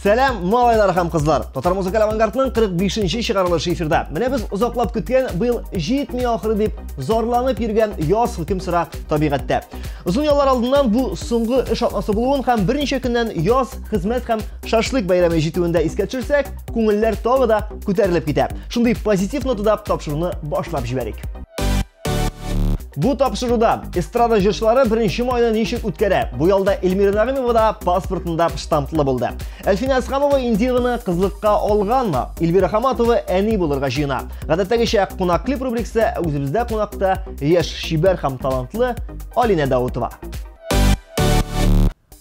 Сәлам, малайлар һәм кызлар! Татар музыкаль авангардның 45-нче чыгарылышы эфирда. Менә без озаклап көткән, быел җитми ахыры дип зарланып йөргән яз хөкем сора табигатьтә. Озын яллар алдыннан бу соңгы эш атнасы булуын һәм берничә көннән яз, хезмәт һәм шашлык бәйрәме җитүен дә искә төшерсәк, күңелләр тагы да күтәрелеп китә. Шундый позитив нотада тапшыруны башлап җибәрик. Бу тапшыруда эстрада җырчылары 1 майны ничек үткәрә? Бу ялда Эльмира Нәгыймова да паспортында штамплы булды. Әлфинә Әсхамова Индираны кызлыкка алганмы? Эльвира Хаматова әни булырга җыена. Гадәттәгечә кунак клип рубрикасы үзебездә кунакта яшь, чибәр һәм талантлы Алинә Даутова.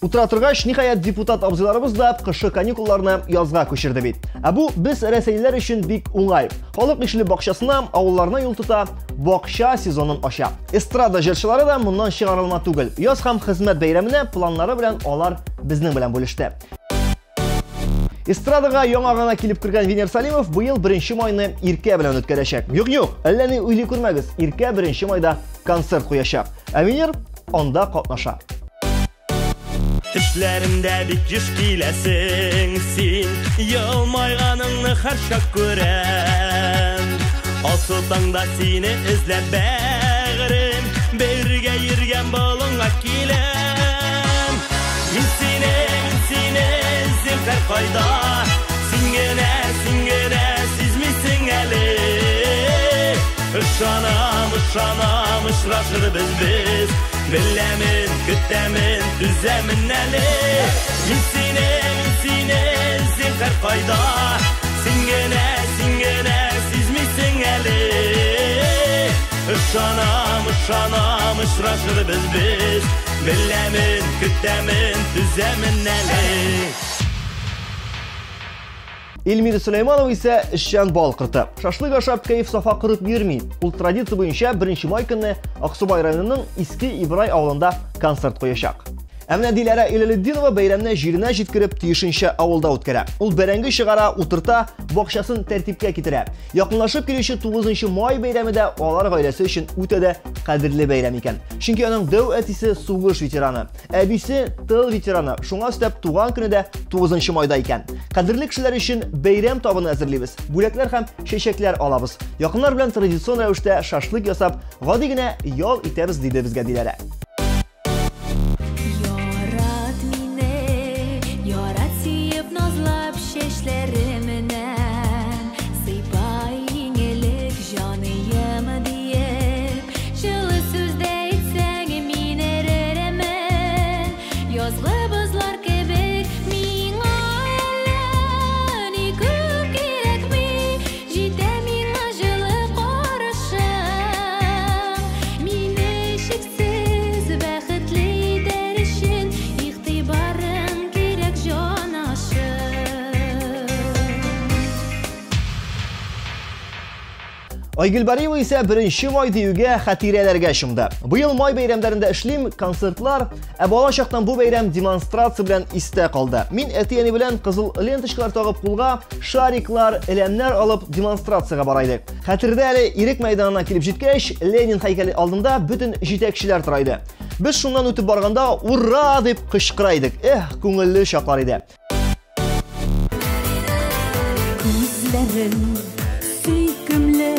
Утыра торгач, ниһаять, депутат абзыйларыбыз да кышкы каникулларны язга күчерде бит. Ә бу без рәсәйлеләр өчен бик уңай. Халык ишле бакчасына, авылларына юл тота, бакча сезонын ача. Эстрада җырчылары да моннан чыгарылма түгел. Яз һәм хезмәт бәйрәменә планнары белән алар безнең белән бүлеште. Эстрадага яңа гына килеп кергән Венер Салимов быел 1 майны Иркә белән үткәрәчәк. Юк-юк, әллә ни уйлый күрмәгез, Иркә 1 майда концерт куячак. Ә Венер анда катнаша. Төшләремдә бик еш киләсең син, елмайганыңны һәрчак күрәм. Алсу таңда сине эзләп бәгърем, бергә йөргән болынга киләм. Мин сине, мин сине эзлим һәркайда, син генә, син генә сизмисең әле. Ышанам, ышанам, очрашырбыз без. Беләмен, көтәмен, түзәмен әле. Мин сине, мин сине эзлим һәркайда, син генә, син генә сизмисең әле. Ышанам, ышанам, очрашырбыз без. Беләмен, көтәмен, түзәмен әле. Эльмира Сулейманова исә эшчән бал корты. Шашлык ашап кәеф сафа корып йөрми. Ул традиция буенча 1 май көнне Аксубай районының Иске Ибрай авылында концерт куячак. Ә менә Диләрә Илалетдинова бәйрәмне җиренә җиткереп тиешенчә авылда үткәрә. Ул бәрәңге чыгара, утырта, бакчасын тәртипкә китерә. Якынлашып килүче 9 май бәйрәме дә алар гаиләсе өчен үтә дә кадерле бәйрәм икән. Чөнки аның дәү әтисе сугыш ветераны, әбисе тыл ветераны, шуңа өстәп туган көне дә 9 майда икән. Кадерле кешеләр өчен бәйрәм табыны әзерлибез, бүләкләр һәм чәчәкләр алабыз. Якыннар белән традицион рәвештә шашлык ясап, гади генә ял итәбез, диде безгә Диләрә. Ярат мине, ярат сөеп назлап чәчләремнән, сыйпай иң элек җаныем диеп, җылы сүз дә әйтсәң мин эрермен, язгы бозлар кебек миңа әллә ни күп кирәкми, җитә миңа җылы карашың, мине чиксез бәхетле итәр өчен игътибарың кирәк, җанашым. Айгөл Бариева исә 1 май диюгә хатирәләргә чумды. Быел май бәйрәмнәрендә эшлим, концертлар, ә бала чактан бу бәйрәм демонстрация белән истә калды. Мин әти-әни белән кызыл ленточкалар тагып кулга, шариклар, эләмнәр алып демонстрациягә бара идек. Хәтердә әле Ирек мәйданына килеп җиткәч, Ленин һәйкәле алдында бөтен җитәкчеләр тора иде. Без шуннан үтеп барганда ура дип кычкыра идек. Эх, күңелле чаклар иде. Күзләрең сөйкемле,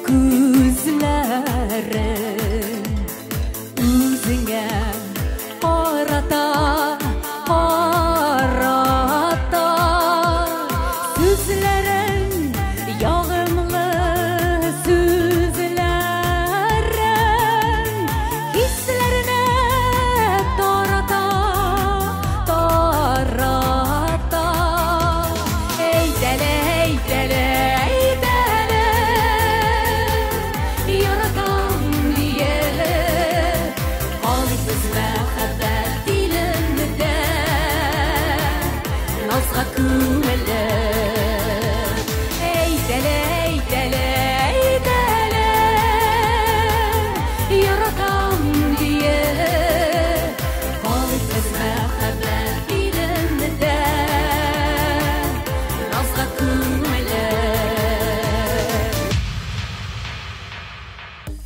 күзләрең үзеңә карата, карата. Сүзләрең ягымлы, сүзләрең хисләренә тарата, тарата. Әйтәле, әйтәле, әйтәле, яратам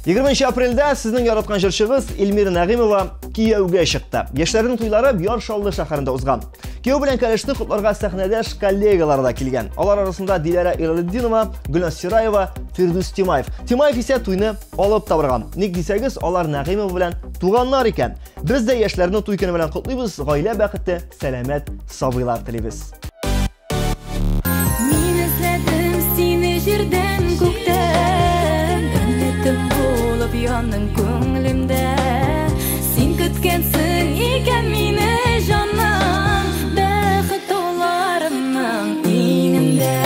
20 апрельдә сезнең яраткан җырчыгыз Эльмира Нәгыймова кияүгә чыкты. Яшьләрнең туйлары Яр Чаллы шәһәрендә узган. Кияү белән кәләшне котларга сәхнәдәш коллегалары да килгән. Алар арасында Диләрә Илалетдинова, Гөлназ Сираева, Фирдүс Тимаев. Тимаев исә туйны алып та барган. Ник дисәгез, алар Нәгыймова белән туганнар икән. Без дә яшьләрне туй көне белән котлыйбыз, гаилә бәхете, сәламәт сабыйлар телибез. Мин эзләдем сине җирдән күктән, Өметем булып яндың күңелемдә. Син көткәнсең икән мине җаным, Бәхет тауларының иңендә.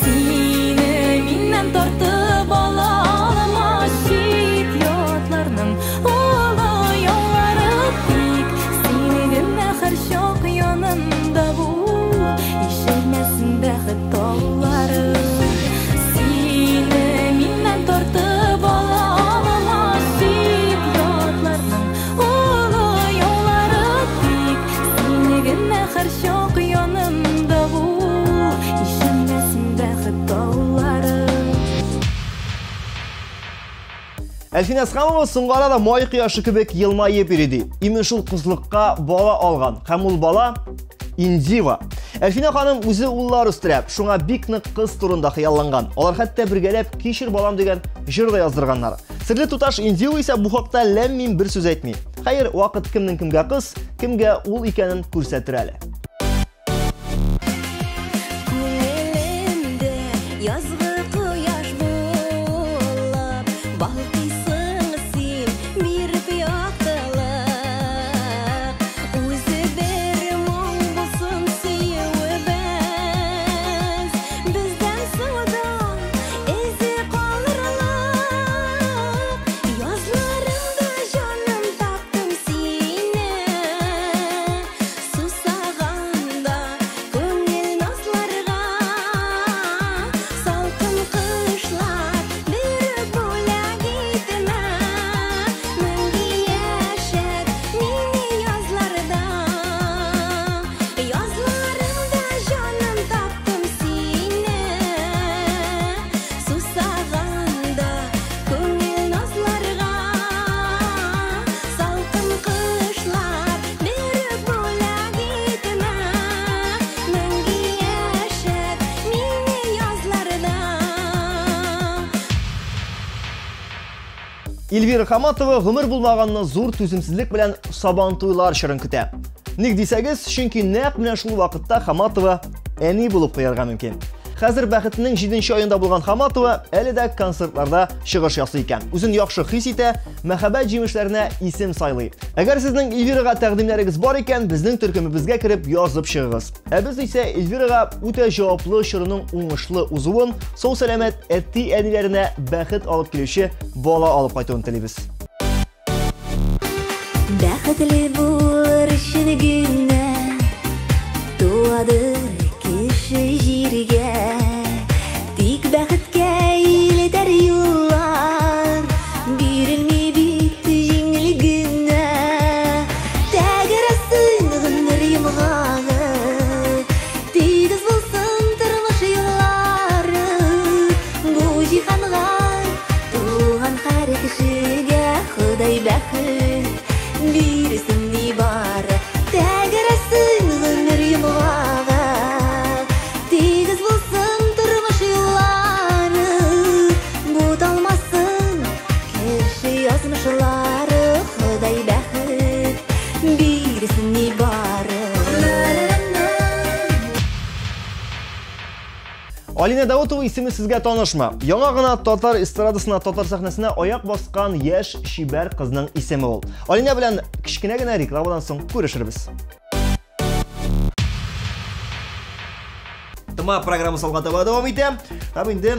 Сине миннән тартып ала алмас чит ятларның олы яулары. Тик син генә һәрчак янымда бул, Ишелмәсен бәхет таулары. Сине миннән тартып ала алмас чит ятларның олы яулары. Тик син генә һәрчак янымда бул, Ишелмәсен бәхет таулары. Әлфинә Әсхәмова соңгы арада май кояшы кебек елмаеп йөри ди. Имеш ул кызлыкка бала алган һәм ул бала Индива. Әлфинә ханым үзе уллар үстерә, шуңа бик нык кыз турында хыялланган. Алар хәтта бергәләп Кичер балам дигән җыр да яздырганнар. Серле туташ Индива исә бу хакта ләм-мим бер сүз әйтми. Хәер, вакыт кемнең кемгә кыз, кемгә ул икәнен күрсәтер әле. Күңелемдә язгы кояш булып балкыйсың син, биреп яктылык. Үзе бер моң булсын сөюебез, бездән соң да эзе калырлык. Язларымда җаным таптым сине, сусаганда күңел назларга. Салкын кышлар бер бүләк итмә, мәңге яшәт мине язларда. Язларымда җаным таптым сине, сусаганда күңел назларга. Салкын кышлар бер бүләк итмә, мәңге яшәт мине язларда. Эльвира Хаматова гомер булмаганны зур түземсезлек белән Сабантуйлар чорын көтә. Ник дисәгез, чөнки нәкъ менә шул вакытта Хаматова әни булып куярга мөмкин. Хәзер бәхетенең 7 аенда булган Хаматова әле дә концертларда чыгыш ясый икән. Үзен яхшы хис итә, мәхәббәт җимешләренә исем сайлый. Әгәр сезнең Эльвирага тәкъдимнәрегез бар икән, безнең төркемебезгә кереп язып чыгыгыз. Ә без исә Эльвирага үтә җаваплы чорының уңышлы узуын, сау-сәламәт әти-әниләренә бәхет алып килүче бала алып кайтуын телибез. Бәхетле булыр өчен генә туадыр кеше җиргә. Тик бәхеткә илтәр юллар бирелми бит җиңел генә. Тәгәрәсен гомер йомгагы, тигез булсын тормыш юллары. Бу җиһанга туган һәр кешегә Ходай бәхет бирсен нибары. Тәгәрәсен гомер йомгагы, тигез булсын тормыш юллары. Буталмасын кеше язмышлары, Ходай бәхет бирсен нибары. Алинә Даутова исеме сезгә танышмы? Яңа гына татар эстрадасына, татар сәхнәсенә аяк баскан яшь чибәр кызның исеме ул. Алинә белән кечкенә генә рекламадан соң күрешербез. Тыма программасы алга таба дәвам итә. Һәм инде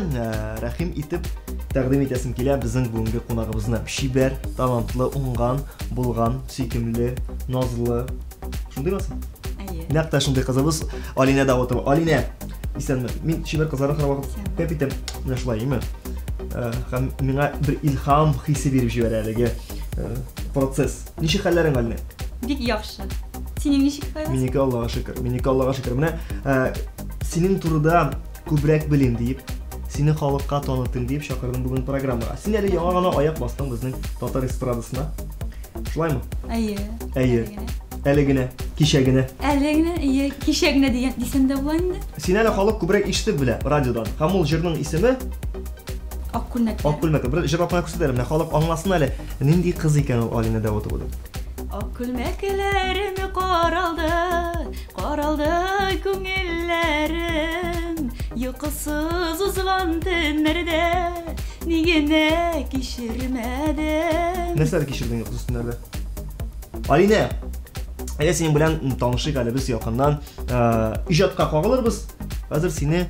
рәхим итеп тәкъдим итәсем килә безнең бүгенге кунагыбызны. Чибәр, талантлы, уңган, булган, сөйкемле, назлы. Шундыймы син? Әйе. Нәкъ тә шундый кызыбыз Алинә Даутова. Алинә, исәнме? Мин чибәр кызларны һәрвакыт күп итәм. Менә шулай, әйеме? Һәм миңа бер илһам хисе биреп җибәрә әлеге процесс. Ничек хәлләрең, Алинә? Бик яхшы. Синең ничек хәлләрең? Минеке Аллага шөкер. Минеке Аллага шөкер. Менә синең турыда күбрәк белим диеп, Сине халыкка танытыйм дип чакырдым бүген программага. Син әле яңа гына аяк бастың безнең татар эстрадасына. Шулаймы? Әйе. Әйе. Әле генә, кичә генә. Әле генә, әйе, кичә генә дигән дисәм дә була инде. Сине әле халык күбрәк ишетеп белә радиодан. Һәм ул җырның исеме Ак күлмәкләр. Ак күлмәкләр. Бер җырлап кына күрсәт әле, менә халык аңласын әле, нинди кыз икән ул Алинә Даутова дип. Ак күлмәкләрем каралды, каралды күңелләрем. Йокысыз узган төннәрдә ни генә кичермәдем. Нәрсәләр кичердең йокысыз төннәрдә? Алинә, әйдә синең белән танышыйк әле без якыннан. Иҗатка кагылырбыз. Хәзер сине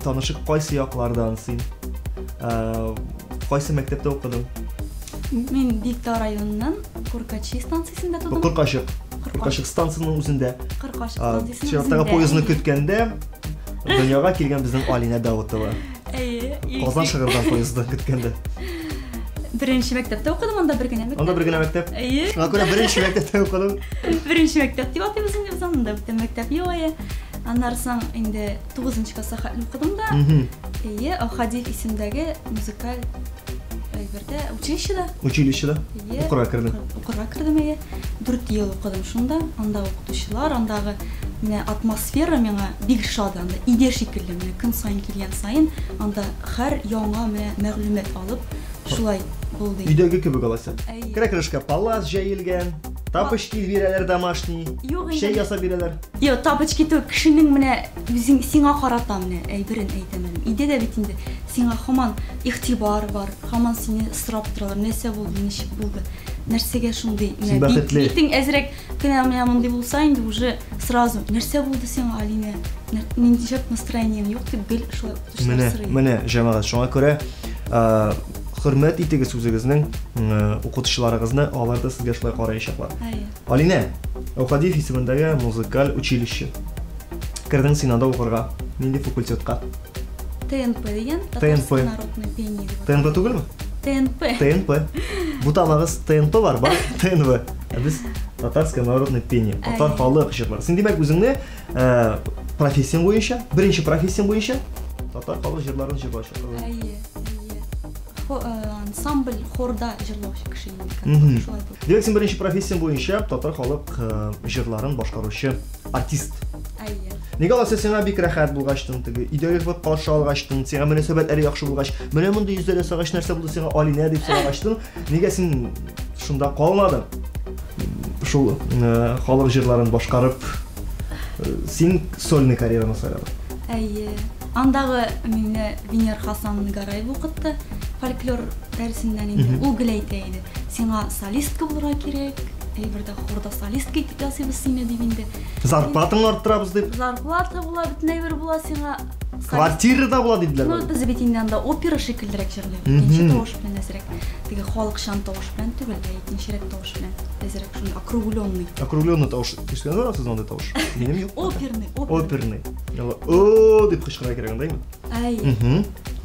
танышык кайсы яклардан син? Кайсы мәктәптә укыдың? Мин Биектау районыннан Куркачи станциясендә тудым. Куркачык. Куркачык станциясының үзендә. Куркачык станциясының Чираттагы поездны көткәндә дөньяга килгән безнең Алинә Даутова. Әйе. Казан Шыгырдан поезды көткәндә. Беренче мәктәптә укыдым, анда бер генә мәктәп. Анда бер генә мәктәп. Әйе. Шуңа күрә беренче мәктәптә укыдым. Беренче мәктәп дип атыйбыз инде без аны, анда бүтән мәктәп юк әйе. Аннары соң инде 9 класска хәтле укыдым да. Әйе, Ахадиев исемдәге музыкаль әйбердә, училищеда. Училищеда? Әйе. Укырга кердең? Укырга кердем, әйе. 4 ел укыдым шунда. Анда укытучылар, андагы менә атмосфера миңа бик ошады. Анда өйдә шикелле, менә көн саен килгән саен анда һәр яңа менә мәгълүмат алып, шулай булды. Өйдәге кебек алайса. Әйе. Керә-керешкә палас җәелгән, тапочки бирәләр домашний, Юк инде. чәй ясап бирәләр. Юк, тапочки түгел, кешенең менә үзең сиңа карата менә әйберен әйтәм әле. Өйдә дә бит инде сиңа һаман игътибар бар, һаман сине сорап торалар, нәрсә булды, ничек булды, нәрсәгә шундый. Син бәхетле. Битең әзрәк кенә менә мондый булса инде уже сразу, нәрсә булды сиңа, Алинә, нинди настроениең юк дип гел шулай укытучылар Менә, сорый. менә, җәмәгать, шуңа күрә, хөрмәт итегез үзегезнең укытучыларыгызны, алар да сезгә шулай караячаклар. Әйе. Алинә, Әүхәдиев исемендәге музыкаль училище. Кердең син анда укырга. Нинди факультетка? ТНП дигән, ТНП. Татарский народный пение дип атала. ТНП түгелме? ТНП. ТНП. Бутамагыз ТНП бар, бар ТНВ. Ә без Татарское народное пение, татар Әйе. халык җырлары. Син димәк үзеңне профессияң буенча, беренче профессияң буенча татар халык җырларын җырлаучы. Әйе, әйе. Ансамбль хорда җырлаучы кеше инде, шулай булды. Димәк, син беренче профессияң буенча татар халык җырларын башкаручы артист. Әйе. Нигә алайса сиңа бик рәхәт булгачтын, теге өйдәге кебек каршы алгачтын, сиңа мөнәсәбәтләре яхшы булгач, менә мондый йөзләр ясагач нәрсә булды сиңа Алинә дип сорагачтын, нигә син шунда калмадың? Шул халык җырларын башкарып, син сольный карьераны сайладың. Әйе. Андагы мине Венер Хасан Гараев укытты фольклор дәресеннән инде. Ул гел әйтә иде. Сиңа солистка булырга кирәк, әйбердә хорда солистка итеп ясыйбыз сине дип инде. Зарплатаңны арттырабыз дип. Зарплата була, бөтен әйбер була сиңа. Квартира да була диделәр. Ну, без бит инде анда опера шикеллерәк җырлыйбыз. Икенче тавыш белән әзрәк. Теге халыкчан тавыш белән түгел, ә икенчерәк тавыш белән. Әзрәк шундый округленный. Округленный тавыш. Ишеткәнегез бармы сезнең андый тавыш? Минем юк. Оперный, оперный. Оперный. О дип кычкыра кирәк андаймы? Әй.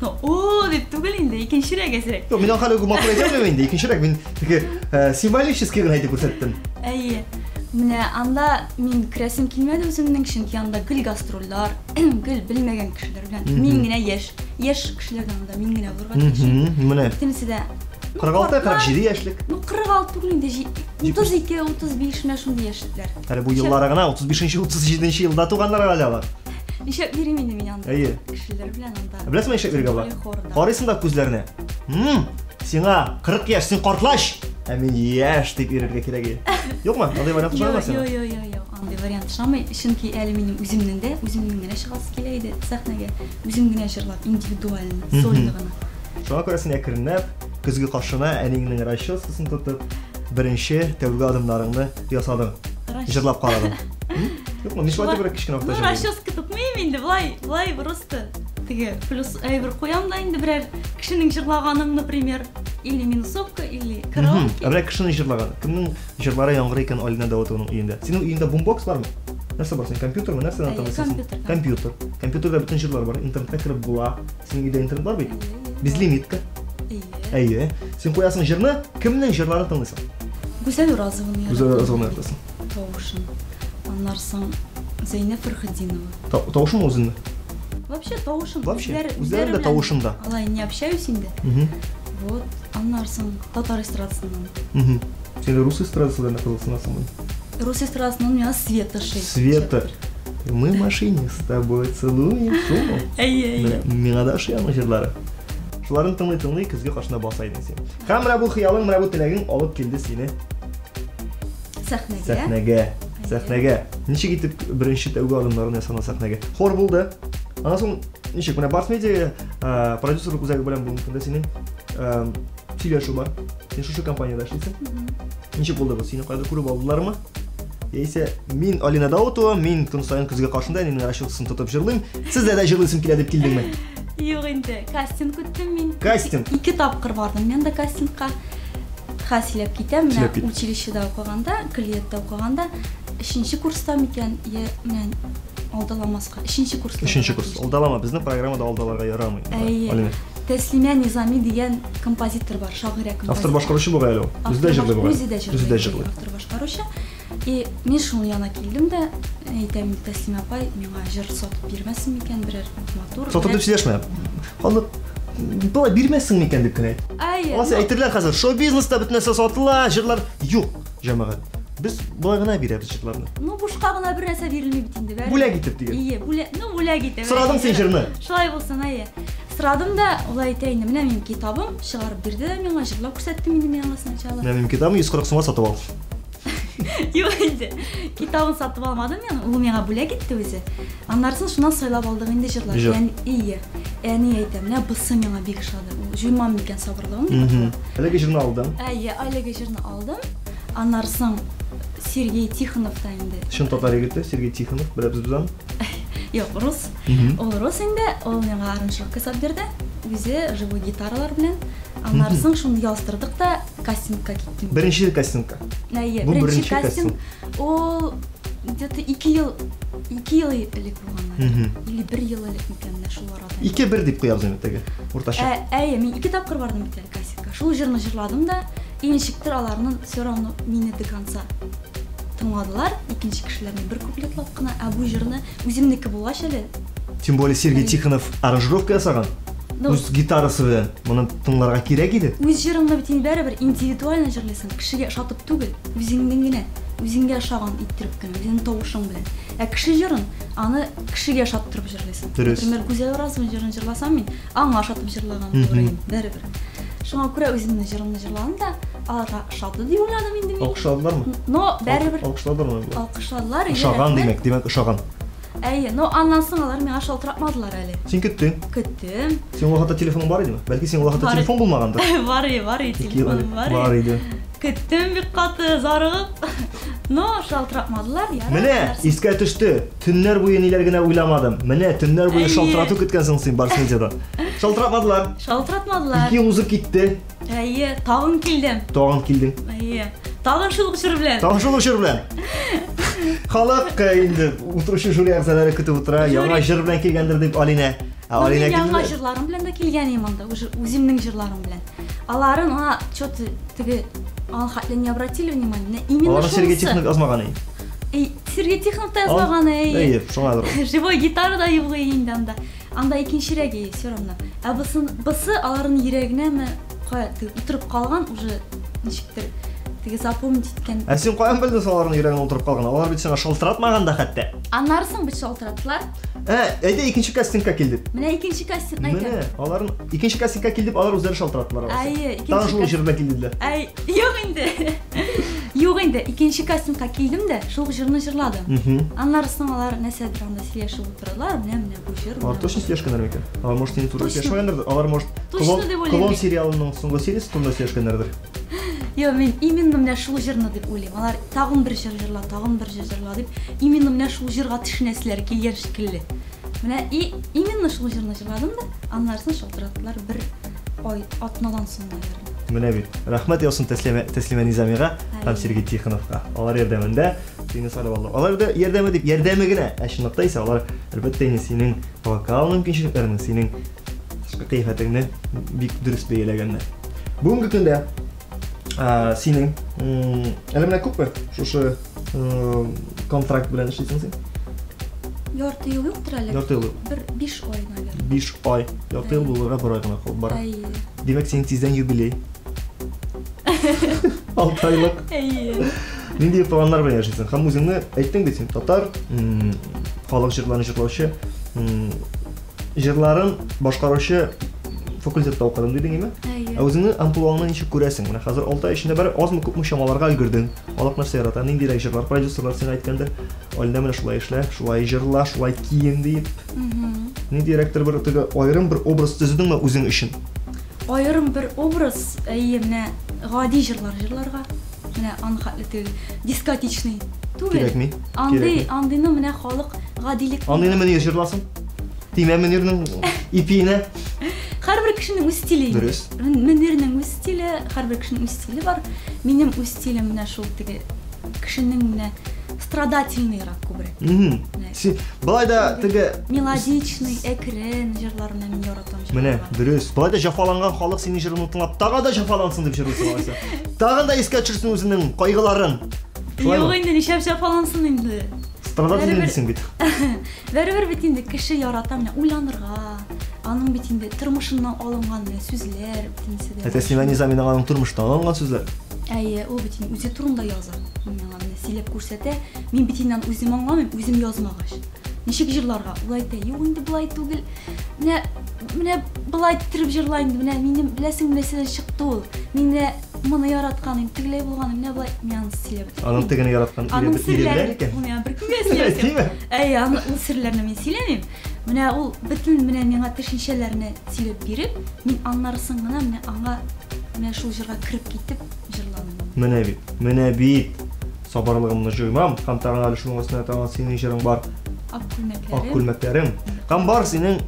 Ну, о дип түгел инде, икенчерәк әзрәк. Юк, мин аны хәле матур әйтә алмыйм инде, икенчерәк мин теге символический генә әйтеп күрсәттем. Әйе. Менә анда мин керәсем килмәде үземнең, чөнки анда гел гастрольләр, гел белмәгән кешеләр белән. Мин генә яшь, яшь кешеләрдән анда мин генә булырга тиеш. Менә. Бөтенесе дә, ну, 46, картлар. 47 яшьлек. Ну, 46 түгел инде, 32, 35 менә шундый яшьлекләр. Әле бу еллары гына, 35, 37 елда туганнар әле алар. Нишләп йөрим инде мин анда? Әйе. Кешеләр белән анда. Беләсеңме нишләп йөрергә була? Хорда. Карыйсың да күзләренә. Сиңа 40 яшь, син картлач! Ә мин яшь дип йөрергә кирәк иде. Юкмы? Андый вариант ошамыймы Юк, сиңа? юк, юк, юк, андый вариант ошамый. Чөнки әле минем үземнең дә, үземнең генә чыгасы килә иде сәхнәгә. Үзем генә җырлап, индивидуально, сольно гына. Шуңа күрә син әкренләп көзге каршына әниеңнең расческасын тотып, беренче тәүге адымнарыңны ясадың. Җырлап карадың. Юкмы? Мин шулай дип бер кечкенә вакытта Ну, җырлыйм. расческа тотмыйм инде, былай, былай просто теге плюс әйбер куям да инде берәр кешенең җырлаганын, например, или минусовка, или караоке. Ә менә кешенең җырлаганы. Кемнең җырлары яңгырый икән Алинә Даутованың өендә? Синең өеңдә бумбокс бармы? Нәрсә бар синең? Компьютермы? Нәрсәдән Әйе, тыңлыйсың? компьютер. Компьютер. Компьютерда бөтен җырлар бар. Интернетка кереп була. Синең өйдә интернет бар бит? Әйе, Безлимитка. Әйе. Әйе. Син куясың җырны, кемнең җырларын тыңлыйсың? Гүзәл Уразованы Гүзәл яратам. Уразованы яратасың. Тавышын. Аннан соң Зәйнәб Фәрхетдинова. Тавышымы үзеңне? Вообще тавышым. Вообще, үзләрен дә тавышын да. Алай не общаюсь инде. Вот, аннан соң татар эстрадасыннан. Син рус эстрадасы белән дә кызыксынасыңмы? Рус эстрадасыннан миңа Света ошый. Света. Мы в машине с тобой целуем сумму. Әйе, әйе. Миңа да ошый аның җырлары. Шуларын тыңлый-тыңлый көзге каршына баса идең син. Һәм менә бу хыялың, менә бу теләгең алып килде сине сәхнәгә. Сәхнәгә. Сәхнәгә. Ничек итеп беренче тәүге адымнарын ясадың сәхнәгә? Хор булды. Аннан соң ничек менә Барс Медиа продюсерлык үзәге белән бүгенге көндә синең сөйләшү бар. Син шушы компаниядә эшлисең. Ничек булды бу? Сине кайда күреп алдылармы? Яисә мин Алина Даутова, мин көн саен көзгә каршында әнинең расчеткасын тотып җырлыйм. Сездә дә җырлыйсым килә дип килдеңме? Юк инде, кастинг үттем мин. Кастинг? Ике тапкыр бардым мен дә кастингка. Ха сөйләп китәм, менә училищеда укыганда, көллияттә укыганда, өченче курста микән, я менә алдаламаска. Өченче курста. Өченче курс. Алдалама, безнең программада алдаларга ярамый. Әйе. Тәслимә Низами дигән композитор бар, шагыйрә композитор. Автор башкаручы бугай әле ул. Үзе дә җырлый бугай. Үзе дә җырлый. Үзе дә җырлый. Автор башкаручы. И мин шуның янына килдем дә, әйтәм, Тәслимә апай, миңа җыр сатып бирмәсен микән, берәр матур. Сатып дип сөйләшмә. Халык болай бирмәссең микән дип кенә әйт. Әйе. Алайса әйтерләр хәзер, шоу-бизнеста бөтен нәрсә сатыла, җырлар юк, җәмәгать. Без болай гына бирәбез җырларны. Ну, бушка гына бер нәрсә бирелми бит инде, бәрібір. Бүләк итеп диген. Ие, бүләк, ну, бүләк итеп. Сорадың син җырны. Шулай булсын, әйе. Сорадым да, ул әйтә инде, менә минем китабым, чыгарып бирде дә миңа, җырлап күрсәтте инде миңа сначала. Менә минем китабым 140 сумга сатып ал. Юк инде. Китабын сатып алмадым мин, ул миңа бүләк итте үзе. Аннарысын шуннан сайлап алдык инде җырлар. Җыр. Әни, ие. Әни әйтә, менә бусы миңа бик ошады. Ул җуймам микән сабырлыгым дип атала. Әлеге җырны алдың. Әйе, әлеге җырны алдым. Аннарысын Сергей Тихонов та инде. Чын татар егете Сергей Тихонов, беләбез без аны. Юк, рус. Ул рус инде, ул миңа аранжировка ясап бирде. Үзе живой гитаралар белән. Аннарысын шуны яздырдык та кастингка киттем. Беренче кастингка. Әйе, Бу беренче беренче кастинг. Ул где-то 2 ел, 2 ел элек булган, наверное. Или 1 ел элек микән, менә шул арада. 2-1 дип куябыз инде теге. Уртача. Әйе, мин 2 тапкыр бардым бит әле кастингка. Шул җырны җырладым да, и ничектер аларның все равно мине до конца тыңладылар. Икенче кешеләрне бер куплетлап кына, ә бу җырны үземнеке булгач әле. Тем более Сергей Тихонов аранжировка ясаган. Ну, Үз гитарасы белән. Моны тыңларга кирәк иде. Үз җырыңны бит инде барыбер индивидуально җырлыйсың, кешегә ошатып түгел, үзеңнең генә, үзеңгә ошаган иттереп кенә, үзеңнең тавышың белән. Ә кеше җырын аны кешегә ошаттырып җырлыйсың. Дөрес. Например, Гүзәл Уразова җырын җырласам мин, аңа ошатып җырлаган булыр идем, барыбер. Шуңа күрә үземнең җырымны җырладым да, аларга ошады дип уйладым инде мин. Алкышладылармы? Но барыбер Алкышладылармы? Алкышладылар, әйе, Ошаган рәхмәт. димәк, димәк ошаган. Әйе, но аннан соң алар миңа шалтыратмадылар әле. Син көттең. Көттем. Син ул вакытта телефоның бар идеме? Бәлки син ул вакытта Бар. телефон булмагандыр. Бар иде, бар иде, Ике ел элек. телефоным бар иде. Бар иде. Көттем бик каты, зарыгып. Но шалтыратмадылар, ярар. Менә нәрсә. искә төште. Төннәр буе ниләр генә уйламадым. Менә төннәр буе Әйе. шалтырату көткәнсең син Барс Медиадан. Шалтыратмадылар. Шалтыратмадылар. Ике ел узып китте. Әйе, тагын килдем. Тагын килдең. Әйе. Тагын шул ук җыр белән. Тагын шул ук җыр белән. Халык инде утыручы жюри әгъзалары көтеп утыра. Яңа җыр белән килгәндер дип Алинә. Ә Ну, Алинә мин яңа килде. җырларым белән дә килгән идем анда, уже үземнең җырларым белән. Аларын ана чё-то теге аны хәтле не обратили внимание. Менә именно Аларын Сергей шунысы. Тихонов язмаган иде. Эй, Сергей Тихонов та язмаган, әйе. Әйе, шуңадыр ул. Живой гитара да юк инде анда. Анда икенчерәк ие, все равно. Ә бусын, бусы аларның йөрәгенәме кая теге утырып калган уже ничектер теге запомнить иткән. Ә син каян белдең соң аларның йөрәгенә утырып калган? Алар бит сиңа шалтыратмаган да хәтта. Аннары соң бит шалтыраттылар. Ә, әйдә икенче кастингка килдек. Менә икенче кастингны Менә, әйтәм. аларның икенче кастингка килдек, алар үзләре шалтыраттылар. алайса. Әйе, икенче Тагын шул кастинг. җыр белән килделәр. Әй, юк инде. Юк инде, икенче кастингка килдем дә, шул җырны җырладым. Аннары соң алар нәрсәдер анда сөйләшеп утырдылар, менә менә бу җыр. Алар точно сөйләшкәннәр микән? Алар может синең турында Точно. сөйләшмәгәндер, алар может Точно Клон дип уйлыйм Клон мин. сериалының соңгы сериясе турында сөйләшкәннәрдер. Юк, мин именно менә шул җырны дип уйлыйм. Алар тагын бер җыр җырла, тагын бер җыр җырла дип, именно менә шул җырга төшенәселәр килгән шикелле. Менә и именно шул җырны җырладым да, аннары соң шалтыраттылар бер ай атнадан соң, наверное. Менә бит. Рәхмәт яусын Тәслимә, Тәслимә Низамига һәм Әйе. Сергей Тихоновка. Алар ярдәмендә сине сайлап алдылар. Алар да ярдәме дип, ярдәме генә. Ә чынлыкта исә алар әлбәттә инде синең вокал мөмкинчелекләреңне, синең тышкы кыяфәтеңне бик дөрес бәяләгәннәр. Бүгенге көндә синең, әле менә күпме шушы контракт белән эшлисең син? Ярты ел юктыр әле. Ярты ел юк. Бер 5 ай, наверное. 5 ай. Ярты ел булырга бер ай гына калып бара. Әйе. Димәк, синең тиздән юбилей. 6 айлык. Әйе. Нинди планнар белән яшисең? Һәм үзеңне әйттең бит син татар халык җырларын җырлаучы, җырларын башкаручы факультетта укыдым дидең, име? Әйе. Ә үзеңнең амплуаңны ничек күрәсең? Менә хәзер 6 ай эчендә бер азмы күпме чамаларга өлгердең. Халык нәрсә ярата, ниндирәк җырлар продюсерлар сиңа әйткәндер? Алинә менә шулай эшлә, шулай җырла, шулай киен диеп. Ниндирәктер бер теге аерым бер образ төзедеңме үзең өчен? Аерым бер образ, әйе, менә гади җырлар җырларга. Менә аны хәтле теге дискотечный түгел. Кирәкми. Андый, Кирәкми. андыйны менә халык гадилек. Андыйны Мөнир җырласын. Тимә Мөнирнең ипиенә. Һәрбер кешенең үз стиле инде. Дөрес. Мөнирнең үз стиле, һәрбер кешенең үз стиле бар. Минем үз стилем менә шул теге кешенең менә страдательныйрак күбрәк. Менә. Син былай да теге Мелодичный, әкрен җырлар менә мин яратам Менә, җырларга. дөрес. Былай да җафаланган халык синең җырыңны тыңлап тагын да җафалансын дип җырлыйсың алайса. Тагын да искә төшерсен үзенең кайгыларын. Юк Шулаймы? инде, нишләп җафалансын инде? Страдательный Бәребер- дисең бит. Бәребер бит инде кеше ярата менә уйланырга. Аның бит инде тормышыннан алынган менә сүзләр бөтенесе дә. Ә Тәслимә Низаминың аның тормыштан алынган сүзләр. Әйе, ул бит инде үзе турында яза. Миңа менә сөйләп күрсәтә. Мин бит инде аны үзем аңламыйм, үзем язмагач. Ничек җырларга? Ул әйтә, юк инде болай түгел. Менә менә болай иттереп җырла инде. Менә минем беләсең нәрсәдән чыкты ул. Мин менә моны яраткан идем, тегеләй булган, менә болай мин аны сөйләп бетермим. Аның тегене яраткан Аның ире белә серләре, икән. ул миңа беркемгә сөйләмәс. Әйтимме? Әйе, аны ул серләрне мин сөйләмим. Менә ул бөтен менә миңа төшенчәләрне сөйләп биреп, мин аннарысын гына менә аңа менә шул җырга кереп китеп җырладым. Менә бит, менә бит. Сабырлыгымны җуймам. Һәм тагын әле шуның өстенә тагын синең җырың бар. Ак күлмәкләрем. Ак күлмәкләрем. Һәм бар синең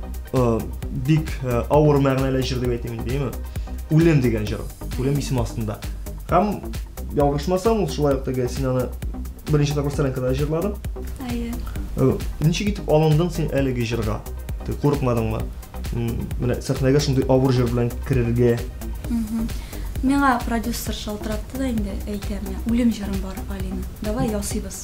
бик авыр мәгънәле җыр дип әйтим инде, әйеме? Үлем дигән җыр. Үлем исеме астында. Һәм ялгышмасам, ул шулай ук теге син аны беренче тапкыр Солянкада җырладың. Әйе. Ничек итеп алындың син әлеге җырга? Теге курыкмадыңмы? Менә сәхнәгә шундый авыр җыр белән керергә. Миңа продюсер шалтыратты да инде, әйтә, менә үлем җырым бар, Алина. Давай ясыйбыз.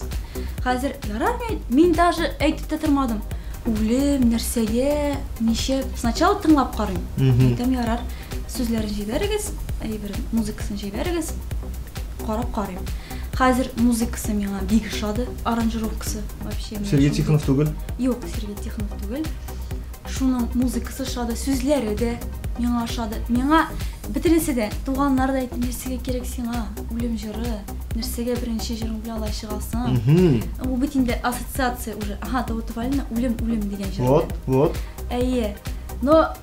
Хәзер ярар мин даже әйтеп тә тормадым. Үлем, нәрсәгә, ничек? Сначала тыңлап карыйм. Әйтәм, ярар, сүзләрен җибәрегез, әйберен, музыкасын җибәрегез, карап карыйм. Хәзер музыкасы миңа бик ошады, аранжировкасы вообще. менә Сергей шундый. Тихонов түгел. Юк, Сергей Тихонов түгел. Шуның музыкасы ошады, сүзләре дә миңа ошады. Миңа бөтенесе дә, туганнар да әйтте, нәрсәгә кирәк сиңа, үлем җыры, нәрсәгә беренче җырың белән алай чыгасың. Ул бит инде ассоциация уже. Ага, Даутова Алина үлем, үлем дигән җыр. Вот, вот. Әйе. Но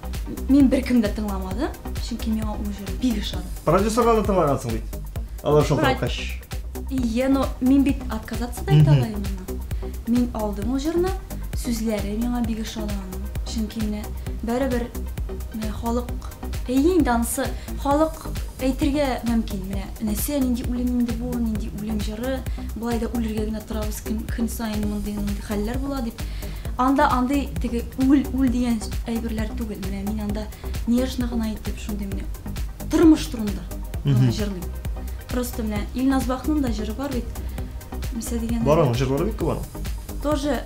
мин беркем дә тыңламадым, чөнки миңа ул җыр бик ошады. Продюсерларны тыңлагансың бит. Алар шалтыраткач. Ие, но мин бит отказаться да итә алмыйм моннан. Мин алдым ул җырны, сүзләре миңа бик ошады аның. Чөнки менә барыбер менә халык әйе инде анысы халык әйтергә мөмкин. Менә нәрсә, нинди үлем инде бу, нинди үлем җыры, болай да үлергә генә торабыз көн саен мондый мондый хәлләр була дип. Анда андый теге үл, үл дигән әйберләр түгел. Менә мин анда нежно гына итеп шундый менә тормыш турында җырлыйм. Просто менә Илназ Бахның да җыры бар бит. Нәрсә дигән? Бар аның җырлары бик күп аның. Тоже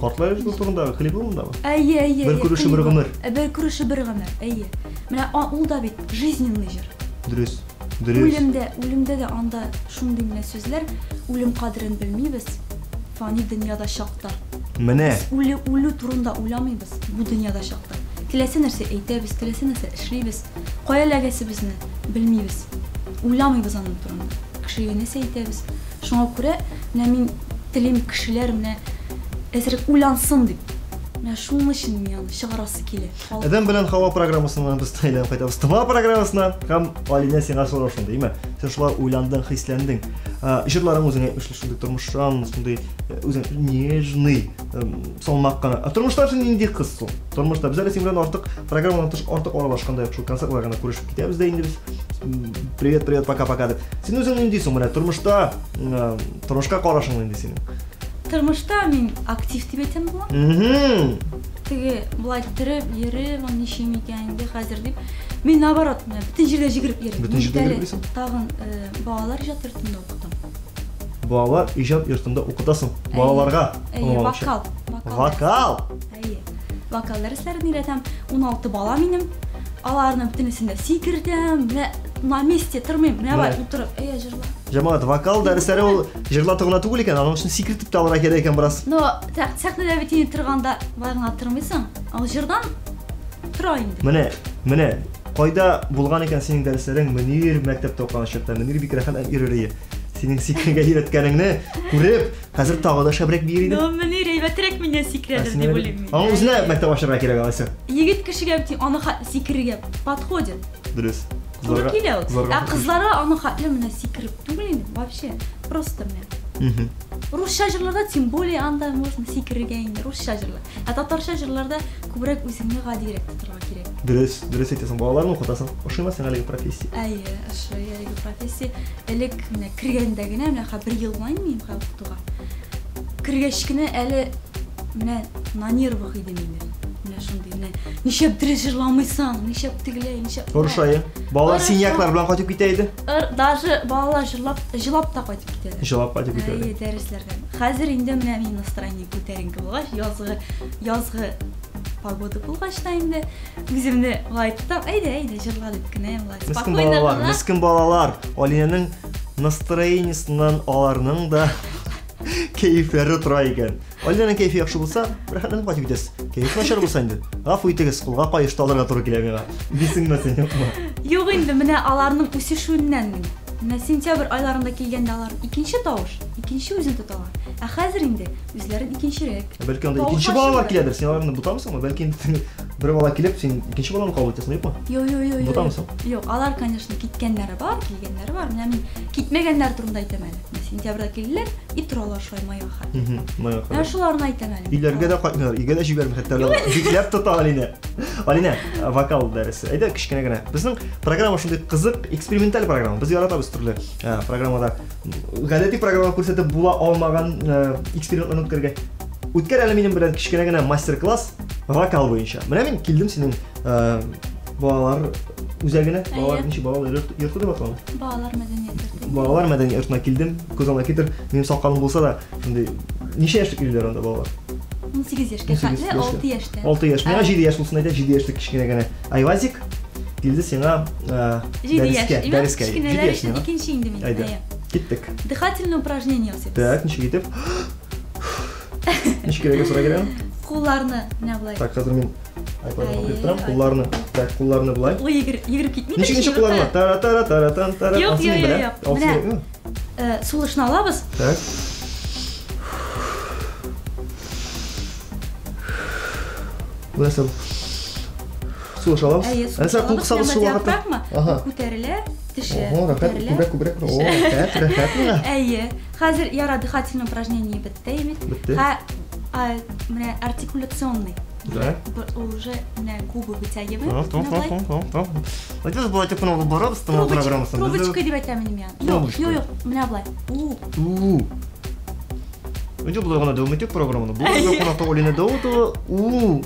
Картлар җыры турындагы клибы мондамы? Әйе, әйе. Бер күрүше бер гомер. Бер күрүше бер гомер, әйе. Менә ул да бит жизненный җыр. Дөрес. Дөрес. Үлемдә, үлемдә дә анда шундый менә сүзләр, үлем кадерен белмибез. Фани дөньяда чакта. Менә. Без үлү турында уйламыйбыз бу дөньяда чакта. Теләсә нәрсә әйтәбез, теләсә нәрсә эшлибез. Кая эләгәсебезне белмибез. Уйламыйбыз аның турында. Кешегә нәрсә әйтәбез. Шуңа күрә менә мин телим кешеләр менә әзрәк уйлансын дип. Менә шуның өчен мин аны чыгарасы килә. Адәм белән Хава программасыннан без әйләнеп кайтабыз. Тыма программасына һәм Алинә сиңа сорау шундый, әйме? Син шулай уйландың, хисләндең. Җырларың үзең әйтмешли шундый тормышчан, шундый үзең нежный, салмак кына. Ә тормышта син нинди кыз соң? Тормышта без әле синең белән артык программадан тыш артык аралашканда юк, шул концертларга гына күрешеп китәбез дә инде без. Привет, привет, пока-пока дип. Син үзең нинди соң менә тормышта, тормышка карашың нинди синең? Тормышта мин актив дип әйтәм була. Теге болай иттереп йөреп, аны ничем икән инде хәзер дип. Мин наоборот, менә бөтен җирдә җигереп йөрим. Бөтен җирдә Мин йөреп йөрисең? Тагын балалар иҗат йортында укыдым. балалар иҗат йортында укытасың. Балаларга. Әйе, вокал. Вокал. Әйе. Вокал дәресләрен өйрәтәм. 16 бала минем. Аларны бөтенесен дә сикертәм. Менә на месте тормыйм. Менә бар утырып, әйе, җырла. Җәмәгать, вокал дәресләре ул җырлату гына түгел икән, аның өчен сикертеп тә алырга кирәк икән бераз. Но сәхнәдә бит инде торганда болай гына тормыйсың. Ул җырдан тора инде. Менә, менә кайда булган икән синең дәресләрең Мөнир мәктәптә укыган чакта. Мөнир бик рәхәтләнеп йөрер иде. Синең сикерергә өйрәткәнеңне күреп, хәзер тагы да шәбрәк биер иде. Но Мөнир әйбәтрәк миннән сикерәдер дип уйлыйм мин. Аның үзенә мәктәп ачарга кирәк алайса. Егет кешегә бит аны сикерергә подходит. Дөрес. Туры килә ул. Ә кызларга аны хәтле менә сикереп түгел инде, вообще. Просто менә. Русча җырларда тем более анда можно сикерергә инде, русча җырлар. Ә татарча җырларда күбрәк үзеңне гадирәк тотарга кирәк. Дөрес, дөрес әйтәсең. Балаларны укытасың. Ошыймы сиңа әлеге профессия? Әйе, ошый әлеге профессия. Элек менә кергәндә генә, менә хәзер бер ел була инде минем хәзер укытуга. Кергәч кенә әле менә на нервах идем инде. Менә шундый, менә нишләп дөрес җырламыйсың, нишләп тегеләй, нишләп. Орыша, Балалар синяклар белән кайтып китә иде. Даже балалар җырлап, җылап та кайтып китәләр. Җылап кайтып китәләр. Әйе, дәресләрдән. Хәзер инде менә минем настроение күтәренке булгач, язгы, язгы погода булгач та инде үземне болай тотам, әйдә, әйдә, җырла дип кенә болай. Мескен балалар, мескен балалар. Алинәнең настроениесеннән аларның да кәефләре тора икән. Алинәнең кәефе яхшы булса, рәхәтләнеп кайтып китәсез. Кәеф начар булса инде, гафу итегез, кулга каеш та алырга туры килә миңа. Дисеңме син, юкмы? Юк инде, менә аларның үсешүеннән мин. Менә сентябрь айларында килгәндә алар икенче тавыш, икенче үзен тоталар. Ә хәзер инде үзләрен икенчерәк. Ә бәлки анда икенче балалар киләдер, син аларны бутамсыңмы? Бәлки инде бер бала килеп, син икенче баланы кабул итәсең, юкмы? Юк, юк, юк. Бутамсың? Юк, алар, конечно, киткәннәре бар, килгәннәре бар. Менә мин китмәгәннәр турында әйтәм әле. Менә сентябрьдә килделәр и торалар шулай майга хәтле. Майга Менә шуларны әйтәм әле. Өйләргә дә кайтмыйлар, өйгә дә җибәрми хәтта. Бикләп тота Алинә. Алинә, вокал дәресе. Әйдә, кечкенә генә. Безнең программа шундый кызык, эксперименталь программа. Без яратабыз төрле программада гадәти программа күрсәтеп була алмаган экспериментларны үткәрергә. Үткәр әле минем белән кечкенә генә мастер-класс вокал буенча. Менә мин килдем синең балалар үзәгенә, балалар ничек балалар йорты дип атала? Балалар мәдәният йорты. Балалар мәдәният йортына килдем. Күз алдына китер, минем сакалым булса да, шундый ничә яшьлек йөриләр анда балалар? 18 яшькә хәтле, 6 яшьтән. 6 яшь. Миңа 7 яшь булсын әйдә, 7 яшьлек кечкенә генә Айвазик килде сиңа дәрескә, дәрескә. 7 яшь икенче инде мин. Әйдә. Киттек. Дыхательное упражнение ясыйбыз. Так, ничек итеп? Ничек кирәк сора кирәк? Кулларны менә болай. Так, хәзер мин айпадны куеп торам. Кулларны, так, кулларны болай. Ой, йөгереп китми. Ничек ничек кулларны? Тара тара тара тан тара. Юк, юк, юк. Менә сулышны алабыз. Так. Бу нәрсә бу? Сулыш алабыз. Нәрсә кул кысабыз шул вакытта? Күтәрелә, төшә. Ого, рәхәт, күбрәк, күбрәк. О, рәхәт, рәхәт миңа. Әйе. Хәзер яра дыхательное упражнение бетте бит. Бетте. Ха, менә артикуляционный. Да. Уже менә губы вытягиваем. Әйдә, болай дип кенә барабыз, тыңлау программасын. Трубочка дип әйтәм инде мин. Юк, юк, юк, менә болай. У. Әйдә, болай гына дәвам итик программаны. Бүген кунакта Алина Даутова. У.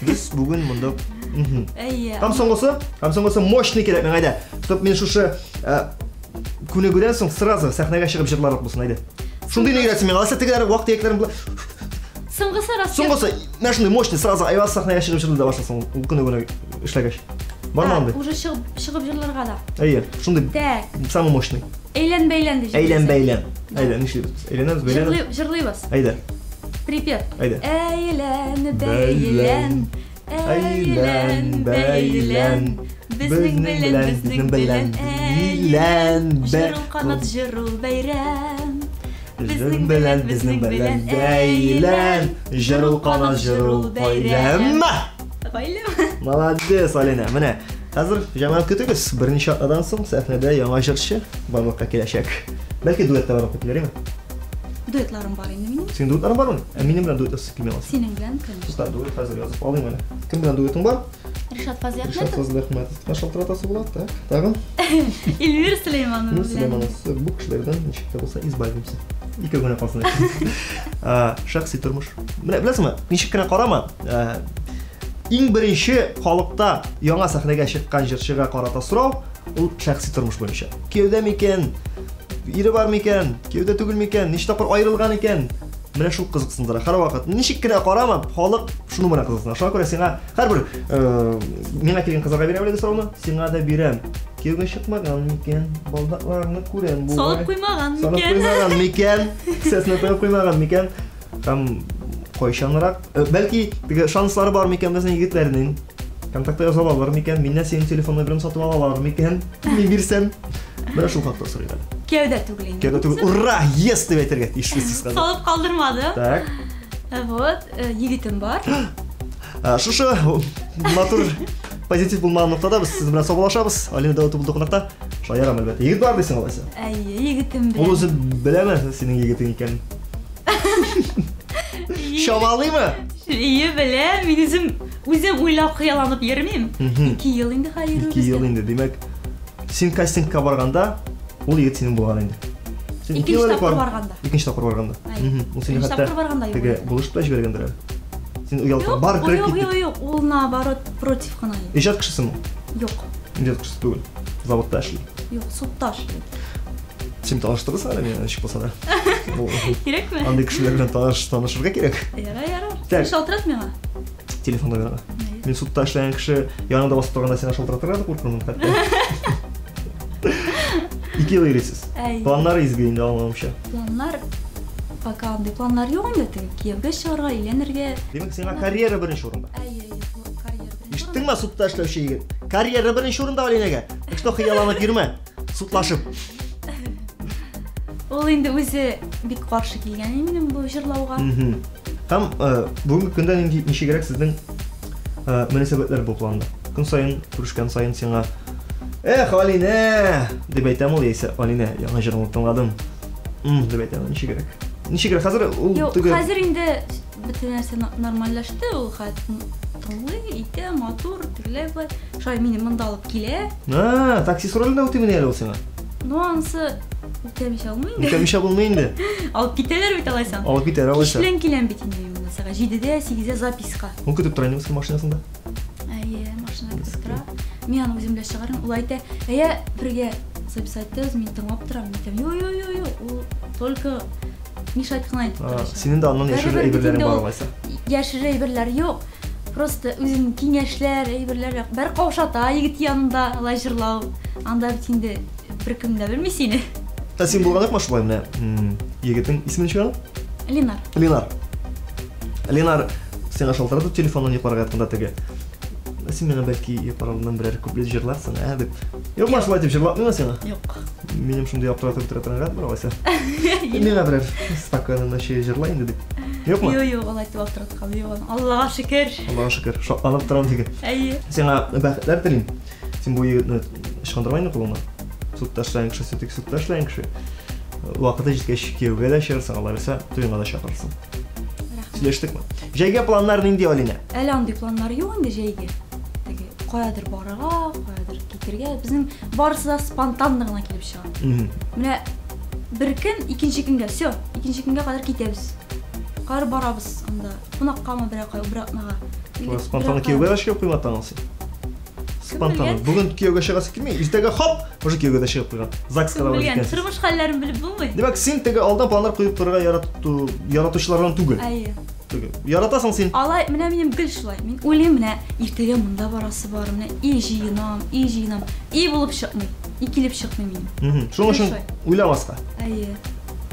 Без бүген монда. Әйе. Һәм соңгысы, һәм соңгысы мощный кирәк миңа әйдә. Чтоб мин шушы күнегүдән соң сразу сәхнәгә чыгып җырларлык булсын әйдә. Шундый өйрәтсен миңа. Алайса тегеләр вак-төякләрен була. Соңгысы рас. Соңгысы, менә шундый мощный сразу Айваз сәхнәгә чыгып җырлый да башласын ул күнегүне эшләгәч. Бармы андый? Уже чыгып чыгып җырларга да. Әйе, шундый. Так. Самый мощный. Әйлән бәйлән дип. Әйлән бәйлән. Әйдә, нишлибез без? Әйләнәбез, бәйләнәбез. Җырлыйбыз. Әйдә. Припев. Әйдә. Әйлән бәйлән. Әйлән бәйлән. Безнең белән, безнең белән. Әйлән Җыр ул канат, җыр ул бәйрәм. Безнең белән, безнең белән. Бәйлән. Җыр ул канат, җыр ул бәйрәм. Гаиләм. Молодец, Алина. Менә хәзер җәмәгать көтегез. Берничә атнадан соң сәхнәдә яңа җырчы барлыкка киләчәк. Бәлки дуэт та барлыкка килер, әйме? Дуэтларым бар инде минем. Синең дуэтларың бармы? Ә минем белән дуэт ясыйсы килми алайса. Синең белән, конечно. Тукта, дуэт хәзер язып алыйм әле. Кем белән дуэтың бар? Ришат Фазлыәхмәтов. Ришат Фазлыәхмәтовка шалтыратасы була. Так, тагын. Эльмира Сөләйманова. Эльмира Сөләйманова. Бу кешеләрдән ничек тә булса избавимся. Ике генә калсын. Шәхси тормыш. Менә беләсеңме, ничек кенә карама, иң беренче халыкта яңа сәхнәгә чыккан җырчыга карата сорау ул шәхси тормыш буенча. Кияүдә микән? Ире бар микән? Кияүдә түгел микән? Ничә тапкыр аерылган икән? Менә шул кызыксындыра. Һәрвакыт ничек кенә карама, халык шуны менә кызыксына. Шуңа күрә сиңа һәрбер миңа килгән кызларга бирәм әлеге сорауны, сиңа да бирәм. Кияүгә чыкмаган микән? Балдакларны күрәм бугай. Салып куймаган микән? Салып куймаган микән? Кесәсенә тыгып куймаган микән? Һәм кайчанрак, бәлки теге шанслары бар микән безнең егетләрнең? Контактта яза алалар микән? Миннән синең телефон номерын сатып алалар микән? Мин бирсәм. Менә шул хакта сорыйм әле. Кияүдә түгел инде. Кияүдә түгел. Ура! Yes дип әйтергә тиешбез хәзер. Салып калдырмадым. Так. Вот, егетем бар. Шушы матур позитив булмаган ноктада без сез белән саубуллашабыз. Алина Дәүләтова булды кунакта. Шаярам, әлбәттә. Егет бар дисең алайса? Әйе, егетем белән. Ул үзе беләме синең егетең икәнен? Чамалыймы? Әйе, белә. Мин үзем үзем уйлап хыялланып йөрмим. 2 ел инде хәзер йөрүебезгә. 2 ел инде, димәк, син кастингка барганда, ул егет синең булган инде. Син Икенче тапкыр барганда. Икенче тапкыр барганда. Ул сине хәтта теге булышып та җибәргәндер әле. Син оялтып, бар, кереп кит. Юк, юк, юк, ул наоборот против кына. Иҗат кешесеме ул? Юк. Иҗат кешесе түгел. Заводта эшли. Юк, судта эшли. Син таныштырырсың әле мине, ничек булса да. Кирәкме? Андый кешеләр белән таныш, танышырга кирәк. Ярар, ярар. Син шалтырат миңа. Телефон номерыңа. Мин судта эшләгән кеше яныңда басып торганда сиңа шалтыратырга да куркырмын хәтта. 2 ел йөрисез. Планнар изге инде аңлавымча. Планнар пока андый планнар юк инде, теге кияүгә чыгарга, өйләнергә. Димәк, сиңа карьера беренче урында. Әйе, әйе, карьера беренче. Ишеттеңме, судта эшләүче егет? Карьера беренче урында Алинәгә. Так что хыялланып йөрмә. Судлашып. Ул инде үзе бик каршы килгән минем бу җырлауга. Һәм бүгенге көндә нинди ничегрәк сезнең мөнәсәбәтләр бу планда? Көн саен күрешкән саен сиңа Эх, Алинә! дип әйтәм ул яисә Алинә, яңа җырыңны тыңладым. Дип әйтәм, ничегрәк? Ничегрәк хәзер ул теге Хәзер инде бөтен нәрсә нормальләште, ул хәзер тыңлый, итә, матур, тегеләй болай. Шулай мине монда алып килә. А, таксист ролендә үтимени әле ул сиңа? Ну, анысы үтәмичә булмый инде. Үтәмичә булмый инде. Алып китәләр бит алайса. Алып китәләр алайса. Кич белән киләм бит инде мин монда сәгать 7-дә, 8-дә записка. Ул көтеп тора инде машинасында. Әйе, машина көтеп тора. Мин аны үзем белән чыгарам. Ул әйтә, әйә, бергә запись итәбез, мин тыңлап торам. Мин әйтәм, юк, юк, юк, юк, ул только мешать кына итеп тора. Синең дә аннан яшерер әйберләрең бар алайса. Яшерер әйберләр юк. Просто үзем киңәшләр, әйберләр юк. Бер каушата егет янында алай җырлау. Анда бит инде беркем дә белми сине. Ә син булган юкмы шулай менә егетнең исеме ничек аның? Ленар. Ленар. Ленар сиңа шалтыратып телефоннан йокларга ятканда теге. Син миңа бәлки йоклар алдыннан берәр куплет җырларсың, ә дип. Юкмы шулай дип җырлатмыймы сиңа? Юк. Минем шундый аптыратып бетерә торган гадәт бар алайса. Миңа берәр спокойно ночи җырла инде дип. Юкмы? Юк, юк, алай дип аптыраткан юк. Аллага шөкер. Аллага шөкер. Шатланып торам диген. Әйе. Сиңа бәхетләр телим. Син бу егетне ычкындырма инде кулыңнан. Судта эшләгән кеше, все-таки судта эшләгән кеше. Вакыты җиткәч кияүгә дә чыгарсың, алла бирсә, туеңа да чакырырсың. Сөйләштекме? Җәйгә планнар нинди, Алинә? Әле андый планнар юк инде җәйгә. Теге каядыр барырга, каядыр китергә. Безнең барысы да спонтанно гына килеп чыга. Менә бер көн, икенче көнгә, все, икенче көнгә кадәр китәбез. Кар барабыз анда. Кунаккамы берәр кай, бер атнага. Спонтанно кияүгә дә чыгып куймадың син. Спонтанно. Бүген кияүгә чыгасы килми, иртәгә хоп, уже кияүгә дә чыгып куйган. ЗАГСка да барып җиткәнсез. Тормыш хәлләрен белеп булмый. Димәк, син теге алдан планнар куеп торырга ярату, яратучылардан түгел. Әйе. Түгел. Яратасың син. Алай, менә минем гел шулай. Мин уйлыйм, менә иртәгә монда барасы бар, менә и җыенам, и җыенам. И булып чыкмый, и килеп чыкмый минем. Шуның өчен уйламаска. Әйе.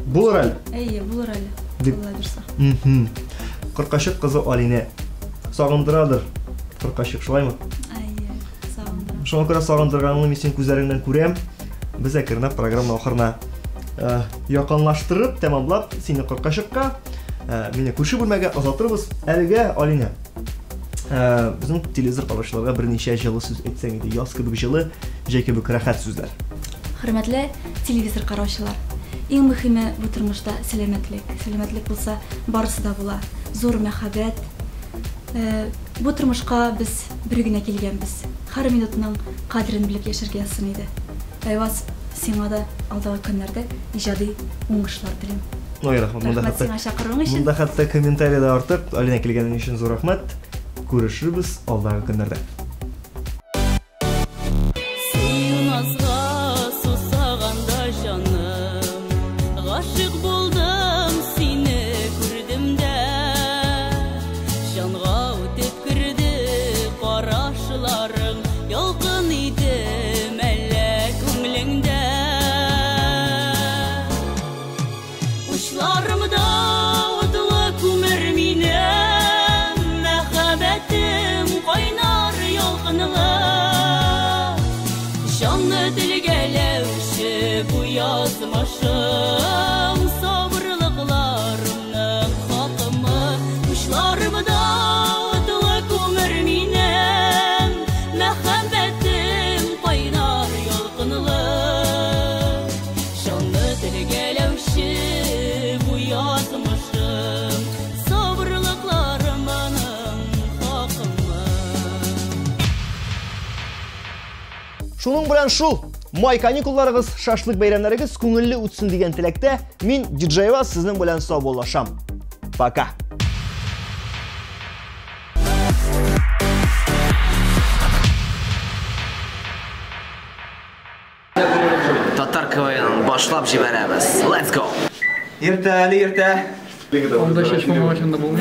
Булыр әле. Әйе, булыр әле. Алла бирсә. Кыркачык кызы Алинә. Сагындырадыр Кыркачык, шулаймы? Әйе, сагындыра. Шуңа күрә сагындырганыңны мин синең күзләреңнән күрәм. Без әкренләп программа ахырына якынлаштырып, тәмамлап, сине Кыркачыкка, мине күрше бүлмәгә озатырбыз. Әлегә, Алинә, безнең телевизор караучыларга берничә җылы сүз әйтсәң иде. Яз кебек җылы, җәй кебек рәхәт сүзләр. Хөрмәтле телевизор караучылар, иң мөһиме бу тормышта сәламәтлек. Сәламәтлек булса, барысы да була. Зур мәхәббәт. Бу тормышка без бер генә килгәнбез. Һәр минутның кадерен белеп яшәргә язсын иде. Айваз, сиңа да алдагы көннәрдә иҗади уңышлар телим. Ой, рәхмәт. Монда Рәхмәт сиңа чакыруың өчен. Монда хәтта комментарий да артык. Алина килгәнең өчен зур рәхмәт. Күрешербез алдагы көннәрдә. Сөю назга сусаганда җаным. Гашыйк булдым сине күрдем дә, җанга үтеп керде карашларың, ялкын иде мәллә күңелеңдә. Учларымда утлы күмер минем, мәхәббәтем кайнар ялкынлы. Җанны телгәләүче бу язмышым, сабырлыкларымның хакымы. Учларымда утлы күмер минем, мәхәббәтем кайнар ялкынлы. Җанны телгәләүче бу язмышым, сабырлыкларымның хакымы. Шуның белән шул. Май каникулларыгыз, шашлык бәйрәмнәрегез күңелле үтсен дигән теләктә мин DJ Ваз сезнең белән саубуллашам. Пока. Татар КВН башлап җибәрәбез. Let's go. Иртә әле иртә. Анда чәчмә машинада булмый.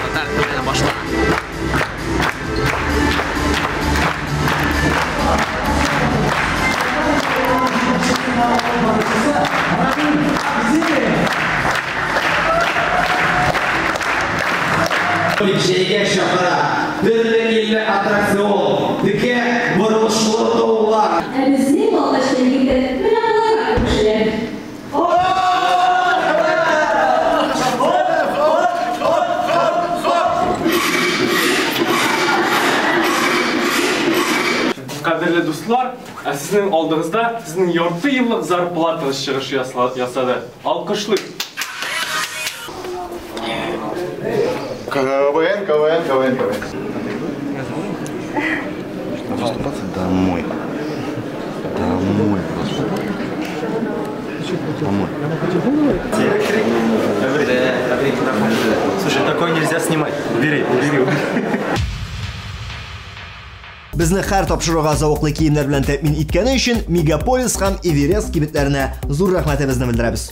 Татар КВН башла. Җәйгә чакыра. Төрле илле аттракцион, текә борылышлы таулар. Ә безнең Балтачта егетләр менә болайрак күршеләр. Кадерле дуслар, ә сезнең алдыгызда сезнең ярты еллык зарплатагыз чыгыш ясады. Алкышлыйк. КВН, КВН, КВН, КВН. Выступаться домой. Домой просто. Домой. Слушай, такое нельзя снимать. Убери, убери, убери. Безне һәр тапшыруга зәвыклы киемнәр белән тәэмин иткәне өчен Мегаполис һәм Эверест кибетләренә зур рәхмәтебезне белдерәбез.